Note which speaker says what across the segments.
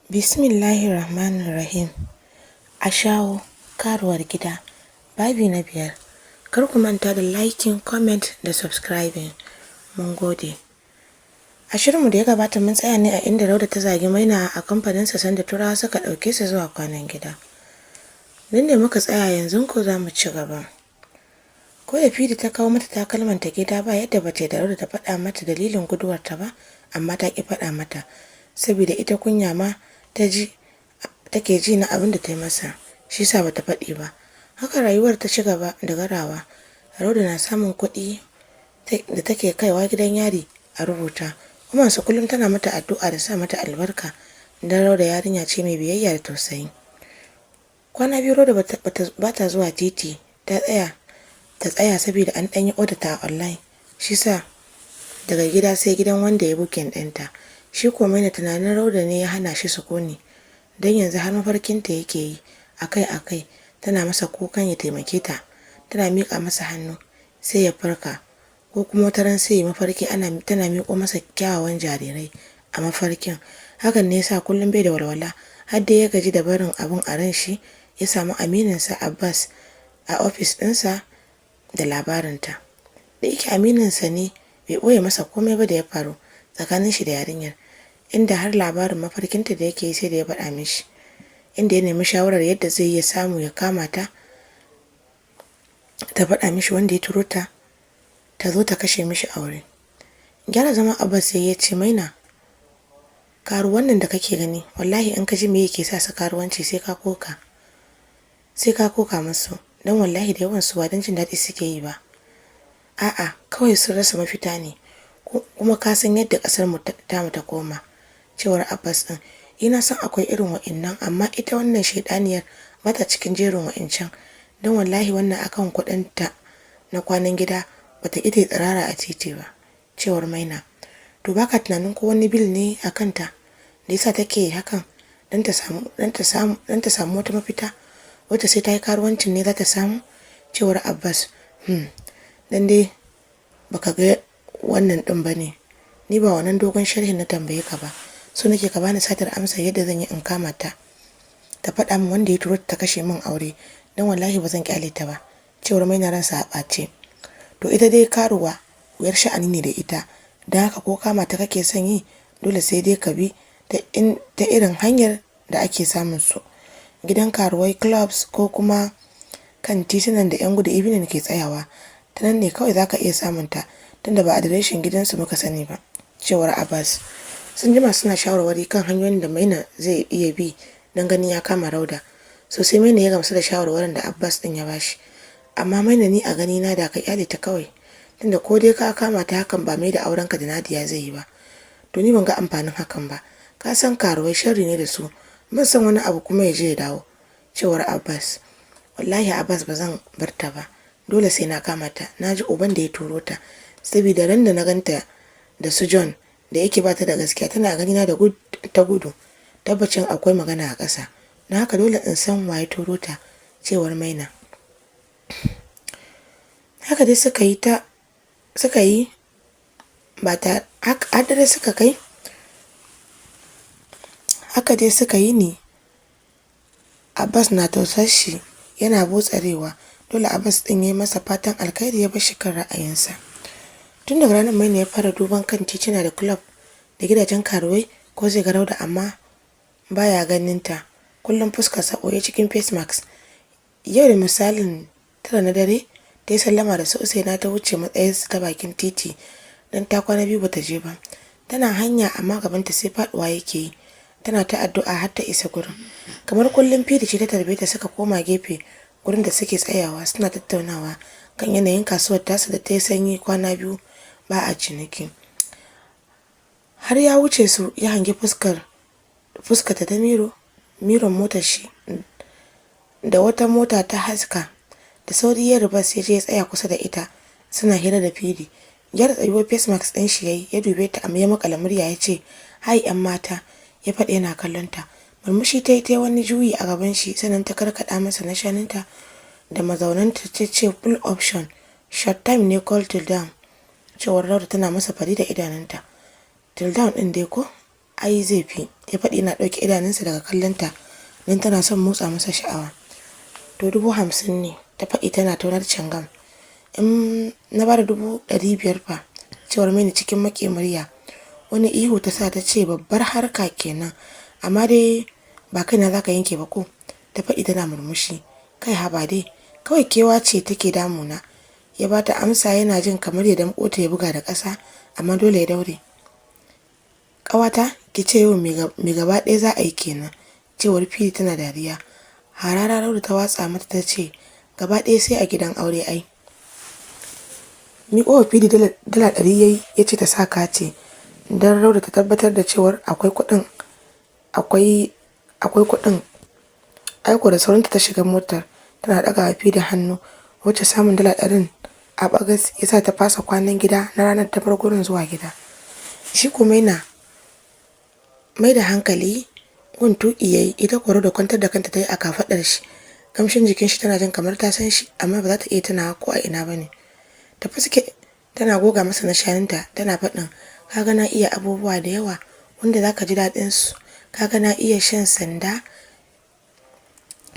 Speaker 1: Bismillahirrahmanirrahim. Ashawo, karuwar gida, babi na 5. Kar ku manta da liking, comment da subscribing. Mun gode. A shirinmu da ya gabata, mun tsaya ne a inda Rauda ta zagi Maina a kamfaninsa sanda Turawa suka ɗauke su zuwa kwanan gida. Nan ne muka tsaya, yanzu ko za mu ci gaba. Ko da Fidi ta kawo mata takalman ta gida, ba yadda ba ta da Rauda ta faɗa mata dalilin guduwarta ba, amma ta ƙi faɗa mata, saboda ita kunya ma ta ji take ji na abin da ta yi masa, shi sa bata faɗi ba. Haka rayuwar ta ci gaba da garawa. Rauda na samun kuɗi da take kaiwa gidan yari a rubuta. Umarsu kullum tana mata addu'a da sa mata albarka, don Rauda yarinya ce mai biyayya da tausayi. Kwana 2 Rauda ba ta zuwa titi ta tsaya ta tsaya, saboda an ɗan yi order ta a online, shi sa daga gida sai gidan wanda ya booking ɗinta. Shi ko Maina, tunanin Rauda ne ya hana shi sukuni, don yanzu har mafarkinta yake yi akai-akai, tana masa kukan ya taimake ta, tana miƙa masa hannu, sai ya farka. Ko kuma wata ran sai ya mafarki ana tana miƙo masa kyawawan jarirai a mafarkin. Hakan ne yasa kullum bai da walwala, har dai ya gaji da barin abun a ran shi, ya samu amininsa Abbas a ofis ɗinsa da labarinta. Da yake amininsa ne, bai ɓoye masa komai ba da ya faru tsakanin shi da yarinyar, inda har labarin mafarkinta da yake yi sai da ya faɗa mishi, inda ya nemi shawarar yadda zai iya samu ya kama ta ta faɗa mishi wanda ya turo ta ta zo ta kashe mishi aure. Gyara zama Abbas sai ya ce, "Maina, karuwan nan da kake gani, wallahi in ka ji me yake sa su karuwanci, sai ka koka musu, don wallahi da yawan su ba don jin daɗi suke yi ba, a'a, kawai sun rasa mafita ne. Kuma ka san yadda ƙasar mu tamu ta koma," cewar Abbas ɗin. "Ina san akwai irin wa'innan, amma ita wannan shaiɗaniyar ba ta cikin jerin wa'incan, don wallahi wannan akan kuɗin ta na kwanan gida bata ƙi ta tsirara a titi ba," cewar Maina. "To, baka tunanin ko wani bill ne a kanta da yasa take hakan, don ta samu wata mafita wacce sai ta yi karuwancin ne za ta samu?" cewar Abbas. Dan dai baka ga wannan ɗin ba ne. Ni ba wannan dogon sharhin na tambaye ka ba. So nake ka bani satar amsa yadda zan yi in kama ta ta faɗa min wanda ya turo ta kashe min aure, don wallahi ba zan kyale ta ba, cewar Maina ransa a ɓace. "To, ita dai karuwa wuyar sha'ani ne da ita, don haka ko kama ta kake son yi, dole sai dai ka bi ta irin hanyar da ake samun su, gidan karuwai, clubs, ko kuma kan titunan da 'yan good evening ke tsayawa. Ta nan ne kawai zaka iya samun ta, tunda ba adireshin gidansu muka sani ba," cewar Abbas. Sun jima suna shawarwari kan hanyoyin da Maina zai iya bi don ganin ya kama Rauda. Sosai Maina ya gamsu da shawarwarin da Abbas din ya bashi. "Amma Maina, ni a gani na da ka kyale ta kawai, tunda ko dai ka kama ta, hakan ba mai da aurenka da Nadiya zai yi ba. To, ni ban ga amfanin hakan ba. Ka san karuwai sharri ne da su, ban san wani abu kuma ya je ya dawo," cewar Abbas. "Wallahi Abbas, ba zan bar ta ba. Dole sai na kama ta na ji uban da ya turo ta, saboda ran da na ganta da su John, da yake bata da gaskiya, tana gani na da ta gudu. Tabbacin akwai magana a ƙasa, na haka dole in san waye turo ta," cewar Maina. Haka dai suka yi ta suka yi ba ta har dare suka kai. Haka dai suka yi ni, Abbas na tausar shi yana botsarewa. Dole Abbas din ya yi masa fatan alkhairi, ya bar shi kan ra'ayinsa. Tun daga ranar, Maina ya fara duban kan tituna da club da gidajen karuwai ko zai ga Rauda, amma baya ganin ta. Kullum fuskar sa ɓoye cikin face mask. Yau da misalin 9 na dare, ta yi sallama da su Usaina, ta wuce matsayinsu ta bakin titi, don ta kwana 2 bata je ba. Tana hanya amma gabanta sai faduwa yake yi. Tana ta addu'a har ta isa gurin. Kamar kullum, Fidi ce ta tarbe ta, suka koma gefe gurin da suke tsayawa suna tattaunawa kan yanayin kasuwar tasu da ta yi sanyi, kwana 2 ba a ciniki. Har ya wuce su, ya hangi fuskarta ta mirror-n motar shi da wata mota ta haska. Da sauri ya reverse, ya je ya tsaya kusa da ita suna hira da Fidi. Gyara tsayuwar face mask ɗin shi yayi, ya dube ta, amma ya makala murya ya ce, "Hi, 'yan mata," ya faɗi yana kallon ta. Murmushi ta yi, ta wani juyi a gaban shi, sannan ta karkaɗa masa na shanunta da mazaunanta, ta ce, "Full option, short time ne, call till dawn," cewar Rauda tana masa fari da idanunta. "Till dawn ɗin dai ko?" Ai zai fi, ya faɗi yana ɗauke idanunsa daga kallonta don tana son motsa masa sha'awa. To 50,000 ne, ta faɗi tana taunar cingam. In na bada 500,000 fa, cewar Maina cikin maƙe murya. Wani ihu ta sa ta ce babbar harka kenan, amma dai ba kaina za ka yanke ba ko? Ta faɗi tana murmushi. Kai haba dai, kawai kewa ce take damuna. Ya bata amsa yana jin kamar ya damƙo ta ya buga da ƙasa, amma dole ya daure. Ƙawata, ki ce yau me gaba ɗaya za a yi kenan, cewar Fili tana dariya. Harara Rauda ta watsa mata ta ce gaba ɗaya sai a gidan aure ai. Miƙo wa Fili $100 yayi ya ce ta sa kati don Rauda ta tabbatar da cewar akwai kuɗin akwai kuɗin. Aiko da saurinta ta shiga motar tana ɗaga wa Fili hannu, wacce samun $100 a bagas ya sa ta fasa kwanan gida na ranar ta bar gurin zuwa gida. Shi kuma yana mai da hankali gun tuƙi yayi, ita kuwa da kwantar da kanta ta yi a kafaɗar shi. Kamshin jikin shi tana jin kamar ta san shi, amma ba za ta iya tunawa ko a ina ba ne. Tafi suke tana goga masa na shanunta tana faɗin kaga na iya abubuwa da yawa wanda za ka ji daɗin su. Kaga na iya shan sanda,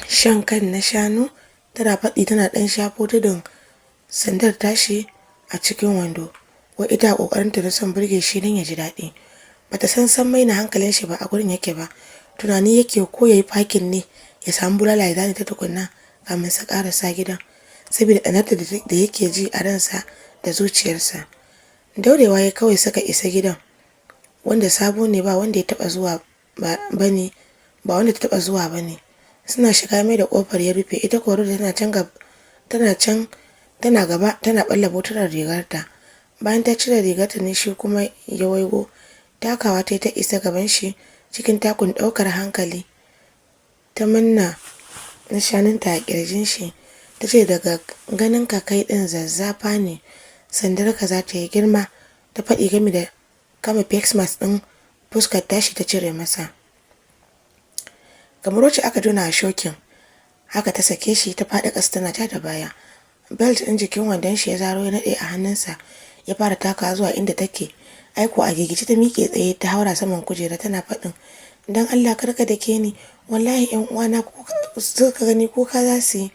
Speaker 1: shan kan na shanu, tana faɗi tana ɗan shafo tudun sandar tashi a cikin wando. Wai ita a ƙoƙarinta na son burge shi don ya ji daɗi. Bata san san maina hankalin shi ba a gurin yake ba. Tunani yake ko yayi fakin ne ya samu bulala ya zane ta tukunna kamin su ƙarasa gidan. Saboda tsanarta da yake ji a ransa da zuciyarsa. Daurewa ya kawai suka isa gidan wanda sabo ne ba wanda ya taɓa zuwa ba ne ba wanda ta taɓa zuwa ba ne. Suna shiga mai da ƙofar ya rufe, ita kuwa Rauda tana can tana gaba tana ɓalla botunan rigarta. Bayan ta cire rigarta ne shi kuma ya waigo, takawa ta ta isa gaban shi cikin takun ɗaukar hankali. Ta manna na shanunta a ƙirjin shi ta ce daga ganin ka kai ɗin zazzafa ne, sandarka za ta yi girma, ta faɗi gami da kama face mask ɗin fuskar tashi ta cire masa. Kamar wacce aka jona a shokin, haka ta sake shi ta faɗi ƙasa tana ja da baya. Belt ɗin jikin wandon shi ya zaro ya naɗe a hannunsa ya fara takawa zuwa inda take. Aiko a gigice ta miƙe tsaye ta haura saman kujera tana faɗin don Allah kar ka dake ni, wallahi ƴan uwana suka gani kuka za su yi,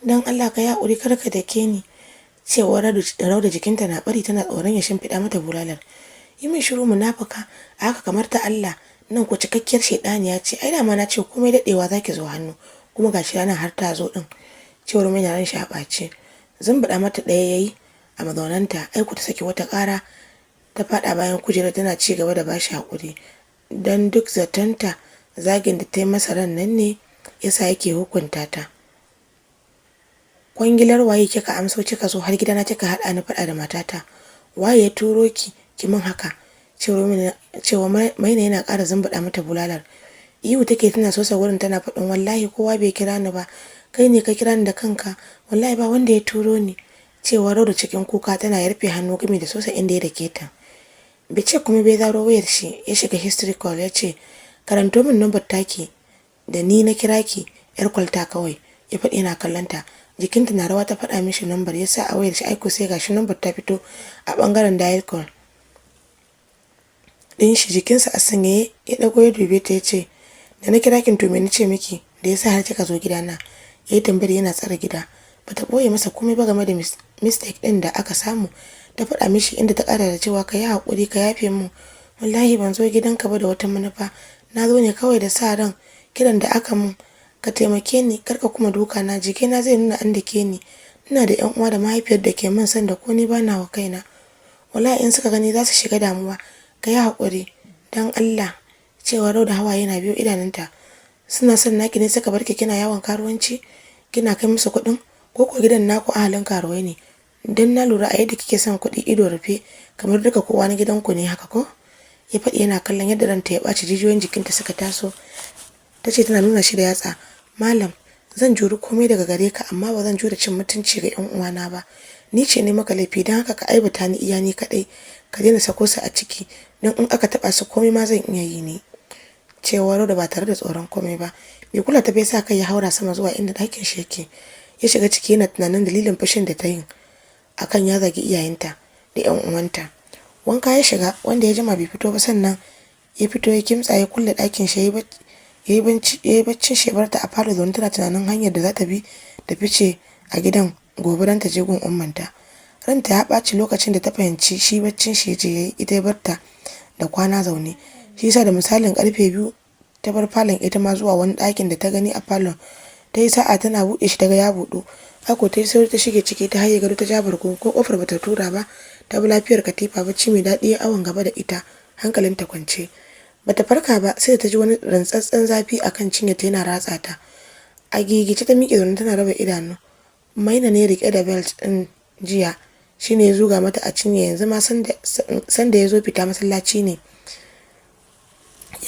Speaker 1: don Allah ka yi haƙuri kar ka dake ni. Cewar Rauda jikinta na ɓari tana tsoron ya shimfiɗa mata bulalar. Yi min shiru munafuka, a haka kamar ta Allah, nan ko cikakkiyar shaiɗaniya ce, ai dama na ce komai daɗewa za ki zo hannu, kuma gashi ranar har ta zo ɗin. Cewar Maina ran shi a ɓace. Zumbuɗa mata ɗaya yayi a mazaunanta, aiko ta saki wata ƙara ta faɗa bayan kujerar tana ci gaba da bashi haƙuri. Don duk zatonta zagin da ta yi masa ran nan ne yasa yake hukunta ta. Kwangilar waye kika amso kika zo har gidana kika haɗa ni faɗa da matata? Waye ya turo ki ki min haka? Cewa Maina yana ƙara zumbuɗa mata bulalar. Ihu take tana sosa wurin tana faɗin wallahi kowa bai kira ni ba, kai ne ka kira ni da kanka, wallahi ba wanda ya turo ni. Cewa Rauda cikin kuka tana yarfe hannu gami da sosa inda ya dake ta. Bai ce kuma bai zaro wayar shi ya shiga history call ya ce karanto min number taki da ni na kira ki yar kwalta kawai, ya faɗi yana kallon ta. Jikinta na rawa ta faɗa mishi number, ya sa a wayar shi, aiko sai gashi number ta fito a ɓangaren dial call ɗin shi. Jikinsa a sanyaye ya ɗago ya dube ta ya ce da na kira kin to me nace miki da yasa har kika zo gidana? Ya yi tambayar yana tsare gida. Bata ɓoye masa komai ba game da mistake ɗin da aka samu. Ta faɗa mishi inda ta ƙara da cewa ka yi haƙuri ka yafe mu, wallahi ban zo gidanka ba da wata manufa, na zo ne kawai da sa ran kiran da aka mun, ka taimake ni kar ka kuma duka na, jikina zai nuna an dake ni, ina da ƴan uwa da mahaifiyar da ke min son da ko ni bana wa kaina, wallahi in suka gani za su shiga damuwa, ka yi haƙuri don Allah. Cewa Rauda hawaye na biyo idanunta. Suna son naki ne suka barki kina yawon karuwanci kina kai musu kuɗin, ko ko gidan naku ahalin karuwai ne? Don na lura a yadda kike son kuɗi ido rufe kamar duka kowa na gidanku ne haka ko? Ya faɗi yana kallon yadda ranta ya ɓaci, jijiyoyin jikinta suka taso. Ta ce tana nuna shi da yatsa, malam zan juri komai daga gare ka amma ba zan jure cin mutunci ga ƴan uwana ba. Ni ce ne maka laifi, don haka ka aibata ni iya ni kaɗai, ka daina sako su a ciki, don in aka taɓa su komai ma zan iya yi ne. Cewa Rauda ba tare da tsoron komai ba. Bai kula ta bai sa kai ya haura sama zuwa inda ɗakin shi yake. Ya shiga ciki yana tunanin dalilin fushin da ta yi akan ya zagi iyayenta da ƴan uwanta. Wanka ya shiga wanda ya jima bai fito ba, sannan Ya fito ya kimtsa ya kulle ɗakin shi ya yi baccin shi ya barta a falo zaune tana tunanin hanyar da za ta bi ta fice a gidan gobe don ta je gun ummanta. Ranta ya ɓaci lokacin da ta fahimci shi baccin shi ya je ya yi, ita ya barta da kwana zaune. Shi yasa da misalin karfe 2 ta bar falon ita ma zuwa wani ɗakin da ta gani a falon. Ta yi sa'a tana buɗe shi ta ga ya buɗu. Ako ta yi sauri ta shige ciki ta haye gado ta ja bargo, ko kofar bata tura ba, ta bi lafiyar katifa, bacci mai daɗi ya awon gaba da ita, hankalinta kwance. Bata farka ba sai da ta ji wani rantsatsen zafi akan cinyarta yana ratsa ta. A gigice ta miƙe zaune tana raba idanu. Maina ne rike da belt ɗin jiya, shine ya zuga mata a cinya, yanzu ma sanda ya zo fita masallaci ne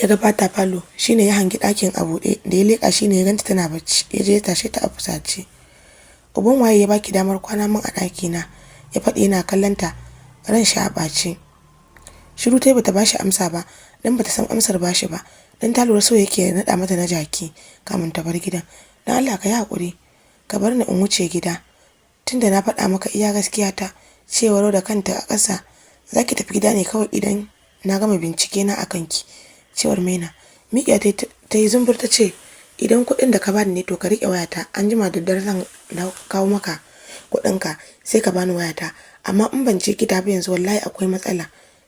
Speaker 1: ya ga bata falo, shine ya hangi ɗakin a buɗe, da ya leƙa shine ya ganta tana bacci, ya je ya tashe ta a fusace. Uban waye ya baki damar kwana min a ɗaki na? Ya faɗi yana kallon ta, ran shi a ɓace. Shiru tai bata bashi amsa ba, dan bata san amsar bashi ba, dan ta lura so yake naɗa mata na jaki kamun ta bar gidan. Dan Allah ka yi haƙuri, ka bar ni in wuce gida, tunda na faɗa maka iya gaskiya ta, cewar da kanta a ƙasa, zaki tafi gida ne kawai idan na gama bincike na akan ki, cewar Maina. Miƙiya ta yi zumbur ta ce, idan kuɗin da ka bani ne to ka riƙe wayata, an jima da daddare zan kawo maka kuɗinka sai ka bani wayata, amma in ban je gida ba yanzu wallahi akwai matsala,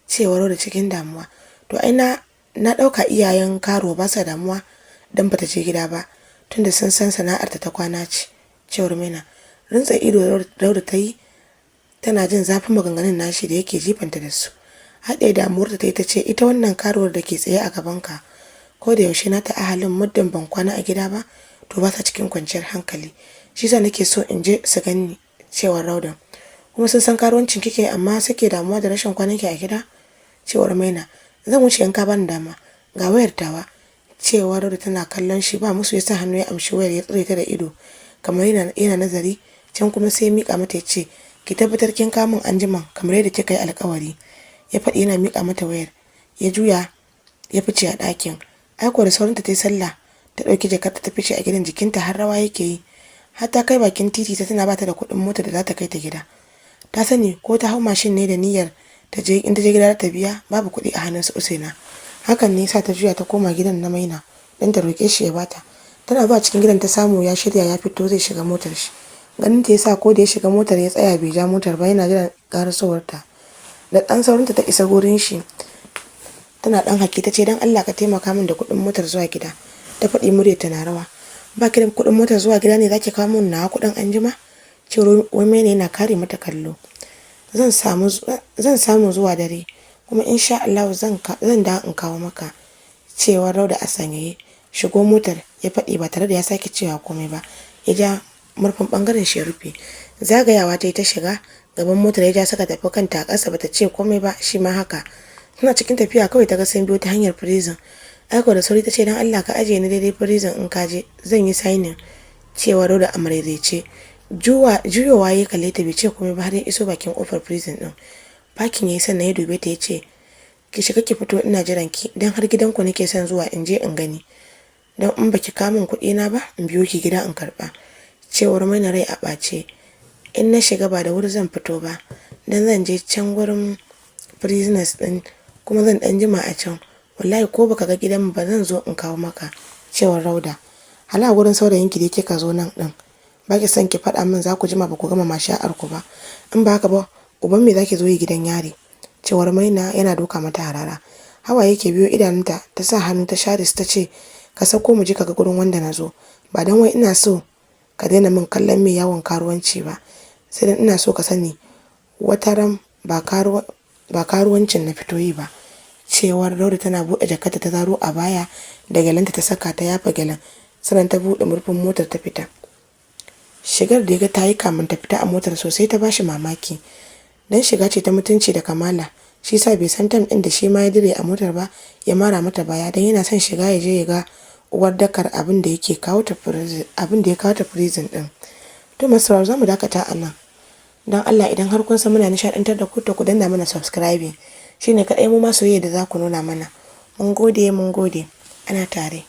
Speaker 1: cewar da cikin damuwa. To ai na ɗauka iyayen karuwa ba sa damuwa dan bata je gida ba, tunda sun san sana'arta ta kwana ce, cewar Maina. Rintsa ido Rauda ta yi tana jin zafin maganganun nashi da yake jifanta da su. Haɗe damuwarta ta yi ta ce, ita wannan karuwar da ke tsaye a gabanka ko da yaushe nata ahalin muddin ban kwana a gida ba to ba sa cikin kwanciyar hankali, shi yasa nake so in je su ganni, cewar Rauda. Kuma sun san karuwancin kike amma suke damuwa da rashin kwananki a gida, cewar Maina. Zan wuce in ka bani dama, ga wayar tawa, cewar Rauda tana kallon shi. Ba musu ya sa hannu ya amshi wayar ya tsire ta da ido kamar yana nazari, can kuma sai ya mika mata ya ce, ki tabbatar kin kawo min anjima kamar yadda kika yi alkawari, ya faɗi yana mika mata wayar. Ya juya ya fice a ɗakin. Aiko da saurinta ta yi sallah ta ɗauki jakarta ta fice a gidan, jikinta har rawa yake yi. Har ta kai bakin titi ta tana bata da kuɗin mota da za ta kai ta gida. Ta sani ko ta hau mashin ne da niyyar ta je, in ta je gida ta biya, babu kuɗi a hannun su Usaina. Hakan ne yasa ta juya ta koma gidan na Maina dan ta roƙe shi ya bata. Tana zuwa cikin gidan ta samu ya shirya ya fito zai shiga motar shi. Ganin ta yasa ko da ya shiga motar ya tsaya bai ja motar ba, yana jiran ƙarasowar ta. Da ɗan saurinta ta isa gurin shi tana ɗan haki ta ce, dan Allah ka taimaka min da kuɗin motar zuwa gida, ta faɗi muryar tana rawa. Ba ki da kuɗin motar zuwa gida ne zaki kawo min nawa kuɗin anjima? Cewar wai Maina yana kare mata kallo. Zan samu zuwa dare kuma insha Allah zan dawo in kawo maka, cewar Rauda a sanyaye. Shigo motar, ya faɗi ba tare da ya sake cewa komai ba. Ya ja murfin ɓangaren shi ya rufe. Zagayawa ta yi ta shiga gaban motar ya ja saka tafi kanta a ƙasa bata ce komai ba, shi ma haka. Tana cikin tafiya kawai ta ga sun biyo ta hanyar prison. Aiko da sauri ta ce, dan Allah ka ajiye ni daidai prison in ka je zan yi signing, cewar Rauda a marairaice. Juyowa ya kalle ta bai ce komai ba har ya iso bakin kofar prison din. Parking yayi sannan ya dube ta ya ce, ki shiga ki fito ina jiran ki, dan har gidanku nake son zuwa in je in gani, don in baki kawo min kuɗi na ba in biyo ki gida in karɓa, cewar Maina rai a ɓace. In na shiga ba da wuri zan fito ba, dan zan je can gurin prisoners din kuma zan ɗan jima a can, wallahi ko baka ga gidanmu ba zan zo in kawo maka, cewar Rauda. Hala gurin saurayinki da kika zo nan din, ba ki son ki faɗa min za ku jima ba ku gama masha'ar ku ba, in ba haka ba uban me zaki zo yi gidan yari, cewar Maina yana doka mata harara. Hawaye ke biyo idanunta, ta sa hannu ta share su ta ce, ka sauko mu je ka ga gurin wanda na zo, ba dan wai ina so ka daina min kallon mai yawon karuwanci ba, sai dan ina so ka sani wataran ba karuwancin na fito yi ba, cewar Rauda tana buɗe jakarta ta zaro a baya da gyalenta ta saka ta yafa gyalen, sannan ta buɗe murfin motar ta fita. Shigar da ya ga ta yi kamun ta fita a motar sosai ta bashi mamaki, dan shiga ce ta mutunci da kamala, shi sa bai san tam ɗin da shi ma ya dire a motar ba, ya mara mata baya dan yana son shiga ya je ya ga uwar dakar abin da yake kawo ta prison, abin da ya kawo ta prison din. To masu sauraro, zamu dakata a nan. Don Allah idan har kun san muna nishaɗantar da ku to ku danna mana subscribing, shine kaɗai mu ma soyayya da za ku nuna mana. Mun gode, mun gode, ana tare.